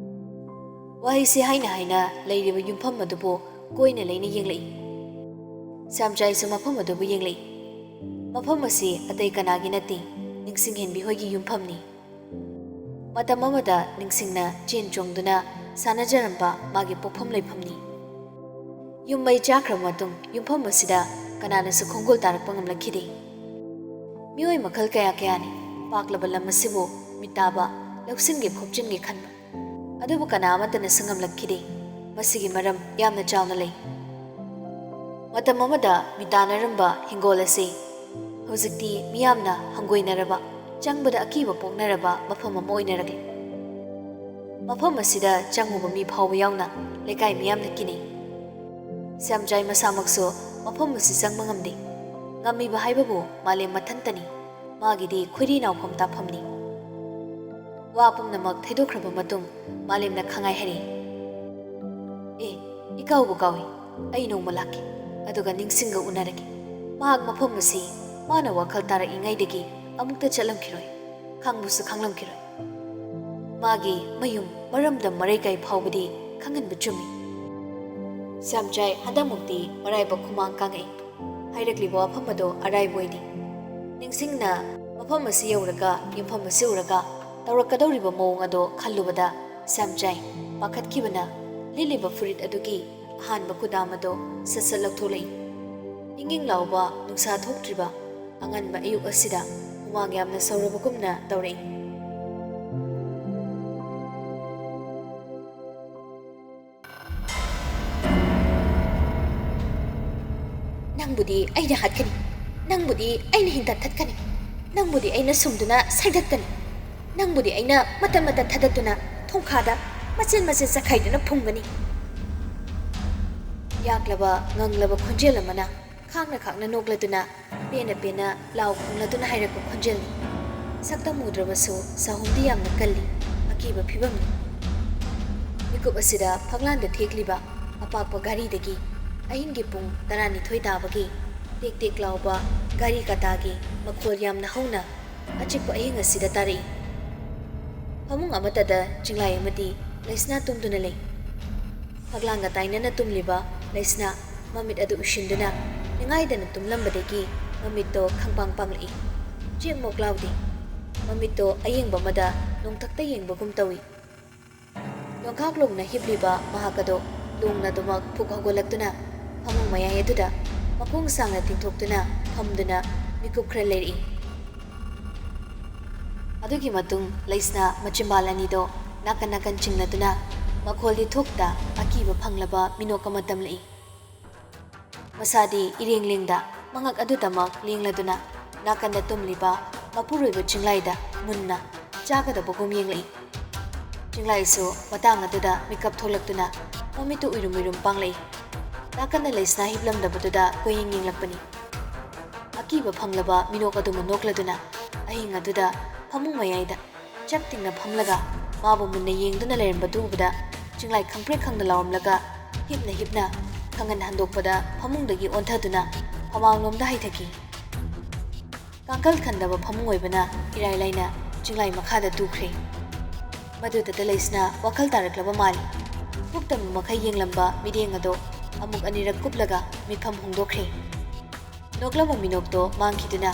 ꯋꯥꯍꯩꯁꯤ ꯍꯥꯏꯅ ꯍꯥꯏꯅ ꯂꯩꯔꯤꯕ ꯌꯨꯝꯐꯝ ꯑꯗꯨꯕꯨ ꯀꯣꯏꯅ ꯂꯩꯅ ꯌꯦꯡꯂꯛꯏ꯫ ꯁ꯭ꯌꯥꯝꯆꯥꯏꯁꯨ ꯃꯐꯝ ꯑꯗꯨꯕꯨ ꯌꯦꯡꯂꯛꯏ꯫ ꯃꯐꯝ ꯑꯁꯤ ꯑꯇꯩ ꯀꯅꯥꯒꯤ ꯅꯠꯇꯦ, ꯅꯤꯡꯁꯤꯡꯍꯦꯟꯕꯤ ꯍꯣꯏꯒꯤ ꯌꯨꯝꯐꯝꯅꯤ꯫ ꯃꯇꯝ ꯑꯃꯗ ꯅꯤꯡꯁꯤꯡꯅ ꯆꯦꯟ ꯆꯣꯡꯗꯨꯅ ꯁꯥꯟꯅꯖꯔꯝꯕ ꯃꯥꯒꯤ ꯄꯣꯛꯐꯝ ꯂꯩꯐꯝꯅꯤ꯫ ꯌꯨꯝ ꯃꯩ ꯆꯥꯛꯈ꯭ꯔꯕ ꯃꯇꯨꯡ ꯌꯨꯝꯐꯝ ꯑꯁꯤꯗ ꯀꯅꯥꯅꯁꯨ ꯈꯣꯡꯒꯨꯜ ꯇꯥꯔꯛꯄ ꯉꯝꯂꯛꯈꯤꯗꯦ꯫ ꯃꯤꯑꯣꯏ ꯃꯈꯜ ꯀꯌꯥ ꯀꯌꯥꯅꯤ ꯄꯥꯛꯂꯕ ꯂꯝ ꯑꯁꯤꯕꯨ ꯃꯤꯠ ꯇꯥꯕ, ꯂꯧꯁꯤꯟꯒꯦ ꯈꯣꯞꯆꯤꯟꯒꯦ ꯈꯟꯕ, ꯑꯗꯨꯕꯨ ꯀꯅꯥ ꯑꯃꯠꯇꯅꯁꯨ ꯉꯝꯂꯛꯈꯤꯗꯦ꯫ ꯃꯁꯤꯒꯤ ꯃꯔꯝ ꯌꯥꯝꯅ ꯆꯥꯎꯅ ꯂꯩ꯫ ꯃꯇꯝ ꯑꯃꯗ ꯃꯤꯇꯥꯟꯅꯔꯝꯕ ꯍꯤꯡꯒꯣꯜ ꯑꯁꯤ ꯍꯧꯖꯤꯛꯇꯤ ꯃꯤꯌꯥꯝꯅ ꯍꯪꯒꯣꯏꯅꯔꯕ, ꯆꯪꯕꯗ ꯑꯀꯤꯕ ꯄꯣꯛꯅꯔꯕ ꯃꯐꯝ ꯑꯃ ꯑꯣꯏꯅꯔꯛꯂꯤ꯫ ꯃꯐꯝ ꯑꯁꯤꯗ ꯆꯪꯉꯨꯕ ꯃꯤ ꯐꯥꯎꯕ ꯌꯥꯎꯅ ꯂꯩꯀꯥꯏ ꯃꯤꯌꯥꯝꯅ ꯀꯤꯅꯩ꯫ ꯁ꯭ꯌꯥꯝꯆꯥꯏ ꯃꯁꯥꯃꯛꯁꯨ ꯃꯐꯝ ꯑꯁꯤ ꯆꯪꯕ ꯉꯝꯗꯦ꯫ ꯉꯝꯃꯤꯕ ꯍꯥꯏꯕꯕꯨ ꯃꯥꯂꯦꯝ ꯃꯊꯟꯇꯅꯤ꯫ ꯃꯥꯒꯤꯗꯤ ꯈꯣꯏꯔꯤ ꯅꯥꯎꯐꯝ ꯇꯥꯐꯝꯅꯤ꯫ ꯋꯥ ꯄꯨꯝꯅꯃꯛ ꯊꯩꯗꯣꯛꯈ꯭ꯔꯕ ꯃꯇꯨꯡ ꯃꯥꯂꯦꯝꯅ ꯈꯪꯉꯥꯏ ꯍꯥꯏꯔꯤ꯫ "ꯑꯦ, ꯏꯀꯥꯎꯕꯨ ꯀꯥꯎꯏ꯫ ꯑꯩ ꯅꯣꯡꯃ ꯂꯥꯛꯀꯦ, ꯑꯗꯨꯒ ꯅꯤꯡꯁꯤꯡꯒ ꯎꯅꯔꯒꯦ꯫ ꯃꯍꯥꯛ ꯃꯐꯝ ꯑꯁꯤ ꯃꯥꯅ ꯋꯥꯈꯜ ꯇꯥꯔꯛꯏꯉꯩꯗꯒꯤ ꯑꯃꯨꯛꯇ ꯆꯠꯂꯝꯈꯤꯔꯣꯏ, ꯈꯪꯕꯁꯨ ꯈꯪꯂꯝꯈꯤꯔꯣꯏ꯫ ꯃꯥꯒꯤ ꯃꯌꯨꯝ ꯃꯔꯝꯗꯝ ꯃꯔꯩꯀꯥꯏ ꯐꯥꯎꯕꯗꯤ ꯈꯪꯍꯟꯕ ꯆꯨꯝꯃꯤ꯫" ꯁ꯭ꯌꯥꯝꯆꯥꯏ ꯍꯟꯗꯛꯃꯨꯛꯇꯤ ꯃꯔꯥꯏꯕꯛ ꯈꯨꯃꯥꯡ ꯀꯥꯡꯉꯛꯏ꯫ ꯍꯥꯏꯔꯛꯂꯤꯕ ꯋꯥꯐꯝ ꯑꯗꯣ ꯑꯔꯥꯏꯕ ꯑꯣꯏꯗꯦ꯫ ꯅꯤꯡꯁꯤꯡꯅ ꯃꯐꯝ ꯑꯁꯤ ꯌꯧꯔꯒ ꯌꯨꯝꯐꯝ ꯑꯁꯤ ꯎꯔꯒ ꯇꯧꯔꯛꯀꯗꯧꯔꯤꯕ ꯃꯑꯣꯡ ꯑꯗꯣ ꯈꯜꯂꯨꯕꯗ ꯁ꯭ꯌꯥꯝꯆꯥꯏ ꯄꯥꯈꯠꯈꯤꯕꯅ ꯂꯤꯠꯂꯤꯕ ꯐꯨꯔꯤꯠ ꯑꯗꯨꯒꯤ ꯑꯍꯥꯟꯕ ꯈꯨꯗꯥꯝ ꯑꯗꯣ ꯁꯠ ꯁꯠ ꯂꯧꯊꯣꯛꯂꯛꯏ꯫ ꯏꯪ ꯏꯪ ꯂꯥꯎꯕ ꯅꯨꯡꯁꯥ ꯊꯣꯛꯇ꯭ꯔꯤꯕ ꯑꯉꯟꯕ ꯑꯌꯨꯛ ꯑꯁꯤꯗ ꯍꯨꯃꯥꯡ ꯌꯥꯝꯅ ꯁꯧꯔꯕꯒꯨꯝꯅ ꯇꯧꯔꯛꯏ꯫ "ꯅꯪꯕꯨꯗꯤ ꯑꯩꯅ ꯍꯥꯠꯀꯅꯤ, ꯅꯪꯕꯨꯗꯤ ꯑꯩꯅ ꯍꯤꯡꯊ ꯊꯠꯀꯅꯤ, ꯅꯪꯕꯨꯗꯤ ꯑꯩꯅ ꯁꯨꯝꯗꯨꯅ ꯁꯩꯗꯠꯀꯅꯤ, ꯅꯪꯕꯨꯗꯤ ꯑꯩꯅ ꯃꯇꯠ ꯃꯇꯠ ꯊꯗꯠꯇꯨꯅ ꯊꯣꯡꯈꯥꯗ ꯃꯆꯦꯠ ꯃꯆꯦꯠ ꯆꯈꯥꯏꯗꯨꯅ ꯐꯨꯝꯒꯅꯤ꯫" ꯌꯥꯛꯂꯕ ꯉꯪꯂꯕ ꯈꯣꯟꯖꯦꯜ ꯑꯃꯅ ꯈꯥꯡꯅ ꯈꯥꯡꯅ ꯅꯣꯛꯂꯗꯨꯅ, ꯄꯦꯟꯅ ꯄꯦꯟꯅ ꯂꯥꯎ ꯈꯣꯡꯂꯗꯨꯅ ꯍꯥꯏꯔꯛꯄ ꯈꯣꯟꯖꯦꯜꯅꯤ꯫ ꯁꯛꯇꯝ ꯎꯗ꯭ꯔꯕꯁꯨ ꯁꯥꯍꯨꯝꯗꯤ ꯌꯥꯝꯅ ꯀꯜꯂꯤ꯫ ꯑꯀꯤꯕ ꯐꯤꯕꯝꯅꯤ꯫ ꯃꯤꯀꯨꯞ ꯑꯁꯤꯗ ꯐꯛꯂꯥꯡꯗ ꯊꯦꯛꯂꯤꯕ ꯑꯄꯥꯛꯄ ꯘꯔꯤꯗꯒꯤ ꯑꯍꯤꯡꯒꯤ ꯄꯨꯡ ꯇꯔꯥꯅꯤꯊꯣꯏ ꯇꯥꯕꯒꯤ ꯇꯦꯛ ꯇꯦꯛ ꯂꯥꯎꯕ ꯘꯔꯤ ꯀꯇꯥꯒꯤ ꯃꯈꯣꯜ ꯌꯥꯝꯅ ꯍꯧꯅ ꯑꯆꯤꯛꯄ ꯑꯍꯤꯡ ꯑꯁꯤꯗ ꯇꯥꯔꯛꯏ꯫ ꯐꯃꯨꯡ ꯑꯃꯠꯇꯗ ꯆꯤꯡꯂꯥꯏ ꯑꯃꯗꯤ ꯂꯩꯁꯅꯥ ꯇꯨꯝꯗꯨꯅ ꯂꯩ꯫ ꯐꯛꯂꯥꯡꯒ ꯇꯥꯏꯅꯅ ꯇꯨꯝꯂꯤꯕ ꯂꯩꯁꯅꯥ ꯃꯃꯤꯠ ꯑꯗꯨ ꯎꯏꯁꯤꯟꯗꯨꯅ ꯅꯤꯡꯉꯥꯏꯗꯅ ꯇꯨꯝꯂꯝꯕꯗꯒꯤ ꯃꯃꯤꯠꯇꯣ ꯈꯪꯄꯥꯡ ꯄꯥꯡꯂꯛꯏ꯫ ꯆꯦꯛ ꯃꯣꯛ ꯂꯥꯎꯗꯦ꯫ ꯃꯃꯤꯠꯇꯣ ꯑꯌꯦꯡꯕ ꯑꯃꯗ ꯅꯣꯡꯊꯛꯇ ꯌꯦꯡꯕꯒꯨꯝ ꯇꯧꯏ꯫ ꯌꯣꯡꯈꯥꯛ ꯂꯣꯡꯅ ꯍꯤꯞꯂꯤꯕ ꯃꯍꯥꯛ ꯑꯗꯣ ꯂꯣꯡꯅ ꯑꯗꯨꯃꯛ ꯐꯨꯛ ꯍꯧꯒꯠꯂꯛꯇꯨꯅ ꯐꯃꯨꯡ ꯃꯌꯥꯏ ꯑꯗꯨꯗ ꯃꯈꯣꯡ ꯁꯥꯡꯅ ꯇꯤꯡꯊꯣꯛꯇꯨꯅ ꯐꯝꯗꯨꯅ ꯃꯤꯀꯨꯞ ꯈꯔ ꯂꯩꯔꯛꯏ꯫ ꯑꯗꯨꯒꯤ ꯃꯇꯨꯡ ꯂꯩꯁꯅꯥ ꯃꯆꯤꯝꯕꯥꯜ ꯑꯅꯤꯗꯣ ꯅꯥꯀꯟ ꯅꯥꯀꯟ ꯆꯤꯡꯅꯗꯨꯅ ꯃꯈꯣꯜꯗꯤ ꯊꯣꯛꯇ ꯑꯀꯤꯕ ꯐꯪꯂꯕ ꯃꯤꯅꯣꯛ ꯑꯃ ꯇꯝꯂꯛꯏ꯫ ꯃꯁꯥꯗꯤ ꯏꯔꯦꯡ ꯂꯦꯡꯗ ꯃꯉꯛ ꯑꯗꯨꯗꯃꯛ ꯂꯦꯡꯂꯗꯨꯅ ꯅꯥꯀꯟꯗ ꯇꯨꯝꯂꯤꯕ ꯃꯄꯨꯔꯣꯏꯕ ꯆꯤꯡꯂꯥꯏꯗ ꯃꯨꯟꯅ ꯆꯥꯒꯗꯕꯒꯨꯝ ꯌꯦꯡꯂꯛꯏ꯫ ꯆꯤꯡꯂꯥꯏꯁꯨ ꯃꯇꯥꯡ ꯑꯗꯨꯗ ꯃꯤꯀꯞ ꯊꯣꯛꯂꯛꯇꯨꯅ ꯃꯃꯤꯠꯇꯨ ꯎꯏꯔꯨꯝ ꯎꯏꯔꯨꯝ ꯄꯥꯡꯂꯛꯏ꯫ ꯅꯥꯀꯟꯗ ꯂꯩꯁꯅꯥ ꯍꯤꯞꯂꯝꯗꯕꯗꯨꯗ ꯀꯣꯏꯌꯦꯡ ꯌꯦꯡꯂꯛꯄꯅꯤ꯫ ꯑꯀꯤꯕ ꯐꯪꯂꯕ ꯃꯤꯅꯣꯛ ꯑꯗꯨꯃ ꯅꯣꯛꯂꯗꯨꯅ ꯑꯍꯤꯡ ꯑꯗꯨꯗ ꯐꯃꯨꯡ ꯃꯌꯥꯏꯗ ꯆꯞ ꯇꯤꯡꯅ ꯐꯝꯂꯒ ꯃꯥꯕꯨ ꯃꯨꯟꯅ ꯌꯦꯡꯗꯨꯅ ꯂꯩꯔꯝꯕꯗꯨ ꯎꯕꯗ ꯆꯤꯡꯂꯥꯏ ꯈꯪꯄ꯭ꯔꯦꯛ ꯈꯪꯅ ꯂꯥꯎꯔꯝꯂꯒ ꯍꯤꯞꯅ ꯍꯤꯞꯅ ꯈꯪꯍꯟ ꯍꯟꯗꯣꯛꯄꯗ ꯐꯃꯨꯡꯗꯒꯤ ꯑꯣꯟꯊꯗꯨꯅ ꯐꯃꯥꯡꯂꯣꯝꯗ ꯍꯥꯏꯊꯈꯤ꯫ ꯀꯥꯡꯈꯜ ꯈꯟꯗꯕ ꯐꯃꯨꯡ ꯑꯣꯏꯕꯅ ꯏꯔꯥꯏ ꯂꯥꯏꯅ ꯆꯤꯡꯂꯥꯏ ꯃꯈꯥꯗ ꯇꯨꯈ꯭ꯔꯦ꯫ ꯃꯗꯨꯗꯇ ꯂꯩꯁꯅ ꯋꯥꯈꯜ ꯇꯥꯔꯛꯂꯕ ꯃꯥꯜꯂꯤ꯫ ꯄꯨꯛꯇꯝꯕ ꯃꯈꯩ ꯌꯦꯡꯂꯝꯕ ꯃꯤꯠꯌꯦꯡ ꯑꯗꯣ ꯑꯃꯨꯛ ꯑꯅꯤꯔꯛ ꯀꯨꯞꯂꯒ ꯃꯤꯠꯐꯝ ꯍꯣꯡꯗꯣꯛꯈ꯭ꯔꯦ꯫ ꯅꯣꯛꯂꯝꯕ ꯃꯤꯅꯣꯛꯇꯣ ꯃꯥꯡꯈꯤꯗꯨꯅ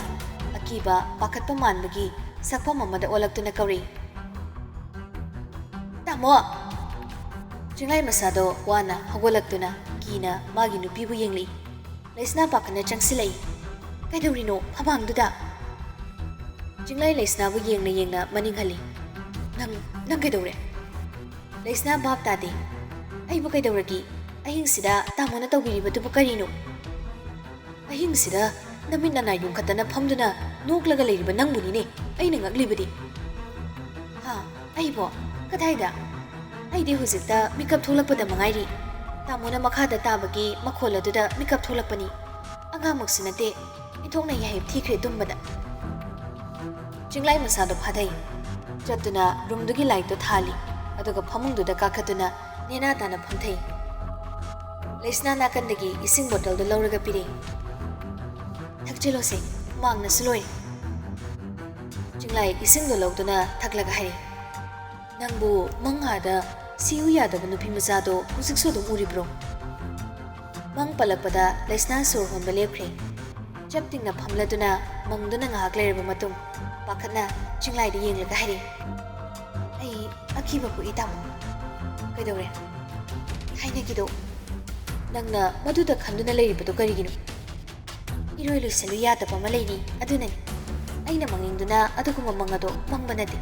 ꯑꯀꯤꯕ ꯄꯥꯈꯠꯄ ꯃꯥꯟꯕꯒꯤ ꯁꯛꯐꯝ ꯑꯃꯗ ꯑꯣꯜꯂꯛꯇꯨꯅ ꯀꯧꯔꯛꯏ, "ꯇꯥꯃꯣ!" ꯆꯤꯡꯂꯥꯏ ꯃꯁꯥꯗꯣ ꯋꯥꯅ ꯍꯧꯒꯠꯂꯛꯇꯨꯅ ꯀꯤꯅ ꯃꯥꯒꯤ ꯅꯨꯄꯤꯕꯨ ꯌꯦꯡꯂꯛꯏ꯫ ꯂꯩꯁꯅꯥ ꯄꯥꯈꯠꯅ ꯆꯪꯁꯤꯜꯂꯛꯏ꯫ "ꯀꯩꯗꯧꯔꯤꯅꯣ ꯐꯃꯥꯡꯗꯨꯗ?" ꯆꯤꯡꯂꯥꯏ ꯂꯩꯁꯅꯥꯕꯨ ꯌꯦꯡꯅ ꯌꯦꯡꯅ ꯃꯅꯤꯡ ꯍꯜꯂꯤ꯫ "ꯅꯪ, ꯅꯪ ꯀꯩꯗꯧꯔꯦ?" ꯂꯩꯁꯅꯥ ꯚꯥꯞ ꯇꯥꯗꯦ꯫ "ꯑꯩꯕꯨ ꯀꯩꯗꯧꯔꯒꯦ? ꯑꯍꯤꯡꯁꯤꯗ ꯇꯥꯃꯣꯅ ꯇꯧꯕꯤꯔꯤꯕꯗꯨꯕꯨ ꯀꯔꯤꯅꯣ?" "ꯑꯍꯤꯡꯁꯤꯗ ꯅꯃꯤꯠ ꯅꯅꯥꯏ ꯌꯨꯡꯈꯠꯇꯅ ꯐꯝꯗꯨꯅ ꯅꯣꯛꯂꯒ ꯂꯩꯔꯤꯕ ꯅꯪꯕꯨꯅꯤꯅꯦ ꯑꯩꯅ ꯉꯛꯂꯤꯕꯗꯤ꯫" "ꯍꯥ? ꯑꯩꯕꯣ? ꯀꯗꯥꯏꯗ? ꯑꯩꯗꯤ ꯍꯧꯖꯤꯛꯇ ꯃꯤꯀꯞ ꯊꯣꯛꯂꯛꯄꯗ ꯃꯉꯥꯏꯔꯤ꯫ ꯇꯥꯃꯣꯅ ꯃꯈꯥꯗ ꯇꯥꯕꯒꯤ ꯃꯈꯣꯜ ꯑꯗꯨꯗ ꯃꯤꯀꯞ ꯊꯣꯛꯂꯛꯄꯅꯤ꯫ ꯑꯉꯥꯡꯃꯛꯁꯨ ꯅꯠꯇꯦ, ꯏꯟꯊꯣꯛꯅ ꯌꯥꯍꯤꯞ ꯊꯤꯈ꯭ꯔꯦ ꯇꯨꯝꯕꯗ꯫" ꯆꯤꯡꯂꯥꯏ ꯃꯁꯥꯗꯣ ꯐꯥꯊꯩ꯫ ꯆꯠꯇꯨꯅ ꯔꯨꯝꯗꯨꯒꯤ ꯂꯥꯏꯠꯇꯣ ꯊꯥꯜꯂꯤ, ꯑꯗꯨꯒ ꯐꯃꯨꯡꯗꯨꯗ ꯀꯥꯈꯠꯇꯨꯅ ꯅꯦꯅꯥ ꯇꯥꯅ ꯐꯝꯊꯩ꯫ ꯂꯩꯁꯅꯥ ꯅꯥꯀꯟꯗꯒꯤ ꯏꯁꯤꯡ ꯕꯣꯇꯜꯗꯨ ꯂꯧꯔꯒ ꯄꯤꯔꯛꯏ꯫ "ꯊꯛꯆꯤꯜꯂꯣꯁꯦ, ꯍꯨꯃꯥꯡꯅꯁꯨ ꯂꯣꯏꯔꯦ꯫" ꯆꯤꯡꯂꯥꯏ ꯏꯁꯤꯡꯗꯣ ꯂꯧꯗꯨꯅ ꯊꯛꯂꯒ ꯍꯥꯏꯔꯛꯏ, "ꯅꯪꯕꯨ ꯃꯪ ꯑꯥꯗ ꯁꯤꯎ ꯌꯥꯗꯕ ꯅꯨꯄꯤ ꯃꯆꯥꯗꯣ ꯍꯧꯖꯤꯛꯁꯨ ꯑꯗꯨꯝ ꯎꯔꯤꯕ꯭ꯔꯣ?" ꯃꯪ ꯄꯜꯂꯛꯄꯗ ꯂꯩꯁꯅꯥ ꯁꯣꯔ ꯍꯣꯟꯕ ꯂꯦꯞꯈ꯭ꯔꯦ꯫ ꯆꯞ ꯇꯤꯡꯅ ꯐꯝꯂꯗꯨꯅ ꯃꯪꯗꯨꯅ ꯉꯥꯏꯍꯥꯛ ꯂꯩꯔꯕ ꯃꯇꯨꯡ ꯄꯥꯈꯠꯅ ꯆꯤꯡꯂꯥꯏꯗ ꯌꯦꯡꯂꯒ ꯍꯥꯏꯔꯛꯏ, "ꯑꯩ ꯑꯀꯤꯕ ꯄꯣꯛꯏ ꯇꯥꯃꯣ꯫" "ꯀꯩꯗꯧꯔꯦ?" "ꯊꯥꯏꯅꯒꯤꯗꯣ ꯅꯪꯅ ꯃꯗꯨꯗ ꯈꯟꯗꯨꯅ ꯂꯩꯔꯤꯕꯗꯣ ꯀꯔꯤꯒꯤꯅꯣ?" "ꯏꯔꯣꯏ ꯂꯣꯏꯁꯤꯜꯂꯨ ꯌꯥꯗꯕ ꯑꯃ ꯂꯩꯔꯤ, ꯑꯗꯨꯅꯅꯤ꯫ ꯑꯩꯅ ꯃꯪꯅꯤꯡꯗꯨꯅ ꯑꯗꯨꯒꯨꯝꯕ ꯃꯪ ꯑꯗꯣ ꯃꯪꯕ ꯅꯠꯇꯦ꯫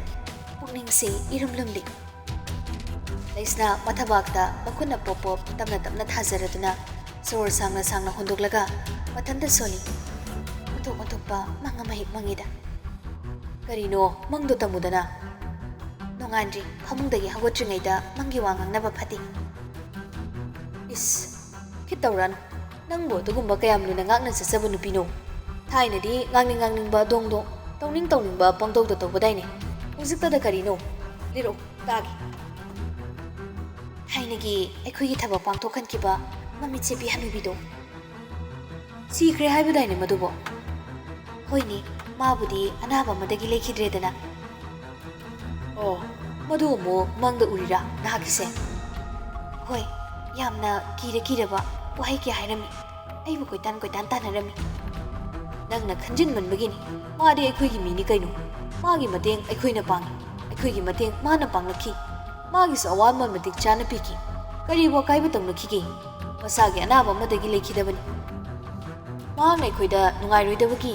ꯄꯨꯛꯅꯤꯡꯁꯦ ꯏꯔꯨꯝ ꯂꯨꯝꯗꯦ꯫" ꯂꯩꯁꯅꯥ ꯃꯊꯕꯥꯛꯇ ꯃꯈꯨꯠꯅ ꯄꯣꯞ ꯄꯣꯞ ꯇꯞꯅ ꯇꯞꯅ ꯊꯥꯖꯔꯗꯨꯅ ꯁꯣꯔ ꯁꯥꯡꯅ ꯁꯥꯡꯅ ꯍꯣꯟꯗꯣꯛꯂꯒ ꯃꯊꯟꯇ ꯁꯣꯜꯂꯤ꯫ ꯑꯣꯟꯊꯣꯛ ꯑꯣꯟꯊꯣꯛꯄ ꯃꯪ ꯑꯃ ꯍꯦꯛ ꯃꯪꯉꯤꯗ꯫ ꯀꯔꯤꯅꯣ ꯃꯪꯗꯣ ꯇꯝꯃꯨꯗꯅ꯫ ꯅꯣꯡꯉꯥꯟꯗ꯭ꯔꯤ ꯐꯃꯨꯡꯗꯒꯤ ꯍꯧꯒꯠꯇ꯭ꯔꯤꯉꯩꯗ ꯃꯪꯒꯤ ꯋꯥ ꯉꯥꯡꯅꯕ ꯐꯠꯇꯦ꯫ ꯏꯁ, ꯈꯤꯠ ꯇꯧꯔꯛꯑꯅꯨ꯫ ꯅꯪꯕꯨ ꯑꯗꯨꯒꯨꯝꯕ ꯀꯌꯥꯝ ꯂꯨꯅ ꯉꯥꯛꯅ ꯆꯠꯆꯕ ꯅꯨꯄꯤꯅꯣ? ꯊꯥꯏꯅꯗꯤ ꯉꯥꯡꯅꯤꯡ ꯉꯥꯡꯅꯤꯡꯕ ꯗꯣꯡ ꯗꯣꯡ, ꯇꯧꯅꯤꯡ ꯇꯧꯅꯤꯡꯕ ꯄꯪꯇꯧꯗ ꯇꯧꯕꯗꯥꯏꯅꯦ꯫ ꯍꯧꯖꯤꯛꯇꯗ ꯀꯔꯤꯅꯣ? ꯂꯤꯔꯛꯎ, ꯇꯥꯒꯦ꯫ ꯊꯥꯏꯅꯒꯤ ꯑꯩꯈꯣꯏꯒꯤ ꯊꯕꯛ ꯄꯥꯡꯊꯣꯛꯍꯟꯈꯤꯕ ꯃꯃꯤꯠ ꯁꯦꯞꯄꯤ ꯍꯅꯨꯕꯤꯗꯣ꯫ ꯁꯤꯈ꯭ꯔꯦ ꯍꯥꯏꯕꯗꯥꯏꯅꯦ ꯃꯗꯨꯕꯣ? ꯍꯣꯏꯅꯦ, ꯃꯥꯕꯨꯗꯤ ꯑꯅꯥꯕ ꯑꯃꯗꯒꯤ ꯂꯩꯈꯤꯗ꯭ꯔꯦꯗꯅ꯫ ꯑꯣ, ꯃꯗꯨ ꯑꯃꯨꯛ ꯃꯪꯗ ꯎꯔꯤꯔꯥ ꯅꯍꯥꯛꯀꯤꯁꯦ? ꯍꯣꯏ, ꯌꯥꯝꯅ ꯀꯤꯔ ꯀꯤꯔꯕ ꯋꯥꯍꯩ ꯀꯌꯥ ꯍꯥꯏꯔꯝꯃꯤ꯫ ꯑꯩꯕꯨ ꯀꯣꯏꯇꯥꯟ ꯀꯣꯏꯇꯥꯟ ꯇꯥꯟꯅꯔꯝꯃꯤ꯫ ꯅꯪꯅ ꯈꯟꯖꯤꯟꯃꯟꯕꯒꯤꯅꯤ꯫ ꯃꯥꯗꯤ ꯑꯩꯈꯣꯏꯒꯤ ꯃꯤꯅꯤ ꯀꯩꯅꯣ꯫ ꯃꯥꯒꯤ ꯃꯇꯦꯡ ꯑꯩꯈꯣꯏꯅ ꯄꯥꯡꯉꯤ꯫ ꯑꯩꯈꯣꯏꯒꯤ ꯃꯇꯦꯡ ꯃꯥꯅ ꯄꯥꯡꯂꯛꯈꯤ꯫ ꯃꯥꯒꯤꯁꯨ ꯑꯋꯥꯃꯟ ꯃꯇꯤꯛ ꯆꯥꯅ ꯄꯤꯈꯤ꯫ ꯀꯔꯤꯕꯨ ꯑꯀꯥꯏꯕ ꯇꯧꯅꯈꯤꯒꯦ? ꯃꯁꯥꯒꯤ ꯑꯅꯥꯕ ꯑꯃꯗꯒꯤ ꯂꯩꯈꯤꯗꯕꯅꯤ꯫ ꯃꯍꯥꯛꯅ ꯑꯩꯈꯣꯏꯗ ꯅꯨꯡꯉꯥꯏꯔꯣꯏꯗꯕꯒꯤ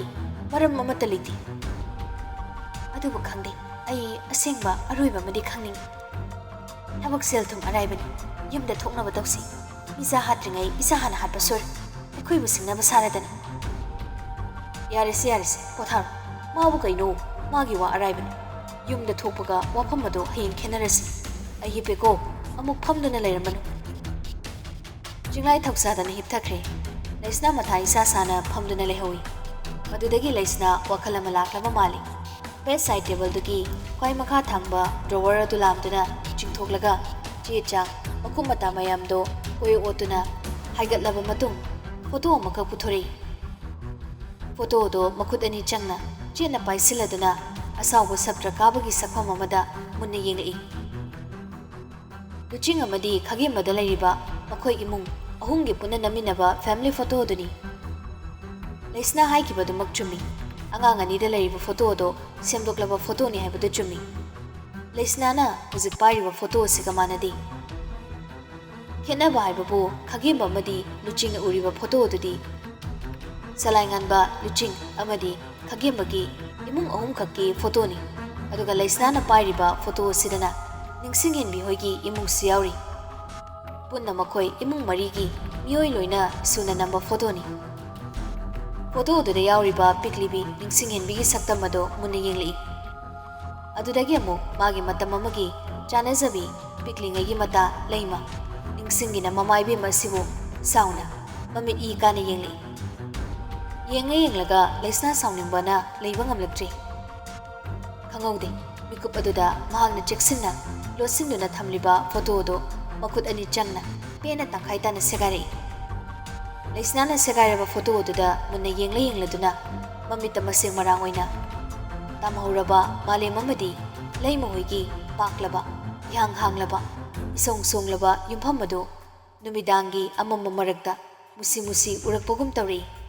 ꯃꯔꯝ ꯑꯃꯠꯇ ꯂꯩꯇꯦ꯫ ꯑꯗꯨꯕꯨ ꯈꯪꯗꯦ, ꯑꯩ ꯑꯁꯦꯡꯕ ꯑꯔꯣꯏꯕ ꯑꯃꯗꯤ ꯈꯪꯅꯤꯡꯏ꯫ ꯊꯕꯛ ꯁꯦꯜ ꯊꯨꯝ ꯑꯔꯥꯏꯕꯅꯤ, ꯌꯨꯝꯗ ꯊꯣꯛꯅꯕ ꯇꯧꯁꯤ꯫ ꯃꯤꯆꯥ ꯍꯥꯠꯇ꯭ꯔꯤꯉꯩ ꯏꯆꯥ ꯍꯥꯟꯅ ꯍꯥꯠꯄ ꯁꯣꯏꯔꯣꯏ꯫ ꯑꯩꯈꯣꯏꯕꯨ ꯁꯤꯡꯅꯕ ꯁꯥꯔꯗꯅ꯫ ꯌꯥꯔꯦꯁꯦ, ꯌꯥꯔꯦꯁꯦ, ꯄꯣꯊꯥꯔꯣ꯫ ꯃꯥꯕꯨ ꯀꯩꯅꯣ? ꯃꯥꯒꯤ ꯋꯥ ꯑꯔꯥꯏꯕꯅꯤ꯫ ꯌꯨꯝꯗ ꯊꯣꯛꯄꯒ ꯋꯥꯐꯝ ꯑꯗꯣ ꯍꯌꯦꯡ ꯈꯟꯅꯔꯁꯤ꯫ ꯑꯩ ꯍꯤꯞꯄꯦꯀꯣ, ꯑꯃꯨꯛ ꯐꯝꯗꯨꯅ ꯂꯩꯔꯝꯃꯅꯨ꯫ ꯆꯤꯡꯂꯥꯏ ꯊꯧꯁꯥꯗꯅ ꯍꯤꯞꯊꯈ꯭ꯔꯦ꯫ ꯂꯩꯁꯅꯥ ꯃꯊꯥ ꯏꯁꯥ ꯁꯥꯅ ꯐꯝꯗꯨꯅ ꯂꯩꯍꯧꯏ꯫ ꯃꯗꯨꯗꯒꯤ ꯂꯩꯁꯅꯥ ꯋꯥꯈꯜ ꯑꯃ ꯂꯥꯛꯂꯕ ꯃꯥꯜꯂꯤ꯫ Bedside tableꯗꯨꯒꯤ ꯈ꯭ꯋꯥꯏ ꯃꯈꯥ ꯊꯪꯕ drawer ꯑꯗꯨ ꯂꯥꯝꯗꯨꯅ ꯆꯤꯡꯊꯣꯛꯂꯒ ꯆꯦ ꯆꯥꯡ, ꯃꯀꯨꯞ ꯃꯇꯥ ꯃꯌꯥꯝꯗꯣ ꯀꯣꯏ ꯑꯣꯠꯇꯨꯅ ꯍꯥꯏꯒꯠꯂꯕ ꯃꯇꯨꯡ, photo ꯑꯃꯈꯛ ꯄꯨꯊꯣꯔꯛꯏ꯫ Photoꯗꯣ ꯃꯈꯨꯠ ꯑꯅꯤ ꯆꯪꯅ ꯆꯦꯠꯅ ꯄꯥꯏꯁꯤꯜꯂꯗꯨꯅ ꯑꯁꯥꯎꯕ ꯁꯞꯇ꯭ꯔ ꯀꯥꯕꯒꯤ ꯁꯛꯐꯝ ꯑꯃꯗ ꯃꯨꯟꯅ ꯌꯦꯡꯂꯛꯏ꯫ ꯂꯨꯆꯤꯡ ꯑꯃꯗꯤ ꯈꯥꯒꯦꯝꯕꯗ ꯂꯩꯔꯤꯕ ꯃꯈꯣꯏ ꯏꯃꯨꯡ ꯑꯍꯨꯝꯒꯤ ꯄꯨꯟꯅ ꯅꯝꯃꯤꯟꯅꯕ family photo ꯑꯗꯨꯅꯤ꯫ ꯂꯩꯁꯅꯥ ꯍꯥꯏꯈꯤꯕꯗꯨꯃꯛ ꯆꯨꯝꯃꯤ꯫ ꯑꯉꯥꯡ ꯑꯅꯤꯗ ꯂꯩꯔꯤꯕ photo ꯑꯗꯣ ꯁꯦꯝꯗꯣꯛꯂꯕ photoꯅꯤ ꯍꯥꯏꯕꯗꯨ ꯆꯨꯝꯃꯤ꯫ ꯂꯩꯁꯅꯥꯅ ꯍꯧꯖꯤꯛ ꯄꯥꯏꯔꯤꯕ photo ꯑꯁꯤꯒ ꯃꯥꯟꯅꯗꯦ꯫ ꯈꯦꯠꯅꯕ ꯍꯥꯏꯕꯕꯨ ꯈꯥꯒꯦꯝꯕ ꯑꯃꯗꯤ ꯂꯨꯆꯤꯡꯅ ꯎꯔꯤꯕ photo ꯑꯗꯨꯗꯤ ꯆꯂꯥꯏꯉꯥꯟꯕ, ꯂꯨꯆꯤꯡ ꯑꯃꯗꯤ ꯈꯥꯒꯦꯝꯕꯒꯤ ꯏꯃꯨꯡ ꯑꯍꯨꯝꯈꯛꯀꯤ photoꯅꯤ꯫ ꯑꯗꯨꯒ ꯂꯩꯁꯅꯥꯅ ꯄꯥꯏꯔꯤꯕ photo ꯑꯁꯤꯗꯅ ꯅꯤꯡꯁꯤꯡꯍꯦꯟꯕꯤ ꯍꯣꯏꯒꯤ ꯏꯃꯨꯡꯁꯨ ꯌꯥꯎꯔꯤ꯫ ꯄꯨꯟꯅ ꯃꯈꯣꯏ ꯏꯃꯨꯡ ꯃꯔꯤꯒꯤ ꯃꯤꯑꯣꯏ ꯂꯣꯏꯅ ꯁꯨꯅ ꯅꯝꯕ ꯐꯣꯇꯣꯅꯤ꯫ ꯐꯣꯇꯣꯗꯨꯗ ꯌꯥꯎꯔꯤꯕ ꯄꯤꯛꯂꯤꯕꯤ ꯅꯤꯡꯁꯤꯡꯍꯦꯟꯕꯤꯒꯤ ꯁꯛꯇꯝ ꯑꯗꯣ ꯃꯨꯟꯅ ꯌꯦꯡꯂꯛꯏ꯫ ꯑꯗꯨꯗꯒꯤ ꯑꯃꯨꯛ ꯃꯥꯒꯤ ꯃꯇꯝ ꯑꯃꯒꯤ ꯆꯥꯟꯅꯖꯕꯤ ꯄꯤꯛꯂꯤꯉꯩꯒꯤ ꯃꯇꯥ ꯂꯩꯃ ꯅꯤꯡꯁꯤꯡꯒꯤꯅ ꯃꯃꯥ ꯏꯕꯦꯝ ꯑꯁꯤꯕꯨ ꯆꯥꯎꯅ ꯃꯃꯤꯠ ꯏ ꯀꯥꯅ ꯌꯦꯡꯂꯛꯏ꯫ ꯌꯦꯡꯂ ꯌꯦꯡꯂꯒ ꯂꯩꯁꯅꯥ ꯁꯥꯎꯅꯤꯡꯕꯅ ꯂꯩꯕ ꯉꯝꯂꯛꯇ꯭ꯔꯦ꯫ ꯈꯪꯍꯧꯗꯦ, ꯃꯤꯀꯨꯞ ꯑꯗꯨꯗ ꯃꯍꯥꯛꯅ ꯆꯦꯛꯁꯤꯟꯅ ꯂꯣꯠꯁꯤꯟꯗꯨꯅ ꯊꯝꯂꯤꯕ ꯐꯣꯇꯣ ꯑꯗꯨ ꯃꯈꯨꯠ ꯑꯅꯤ ꯆꯪꯅ ꯄꯦꯟꯅ ꯇꯪꯈꯥꯏ ꯇꯥꯅ ꯁꯦꯒꯥꯏꯔꯛꯏ꯫ ꯂꯩꯁꯅꯥꯅ ꯁꯦꯒꯥꯏꯔꯕ ꯐꯣꯇꯣ ꯑꯗꯨꯗ ꯃꯨꯟꯅ ꯌꯦꯡꯂ ꯌꯦꯡꯂꯗꯨꯅ ꯃꯃꯤꯠꯇ ꯃꯁꯦꯡ ꯃꯔꯥꯡ ꯑꯣꯏꯅ ꯇꯥꯝꯍꯧꯔꯕ ꯃꯥꯂꯦꯝ ꯑꯃꯗꯤ ꯂꯩꯃ ꯍꯣꯏꯒꯤ ꯄꯥꯛꯂꯕ, ꯏꯍꯥꯡ ꯍꯥꯡꯂꯕ, ꯏꯁꯣꯡ ꯁꯣꯡꯂꯕ ꯌꯨꯝꯐꯝ ꯑꯗꯨ ꯅꯨꯃꯤꯗꯥꯡꯒꯤ ꯑꯃꯝꯕ ꯃꯔꯛꯇ ꯃꯨꯁꯤ ꯃꯨꯁꯤ ꯎꯔꯛꯄꯒꯨꯝ ꯇꯧꯔꯛꯏ꯫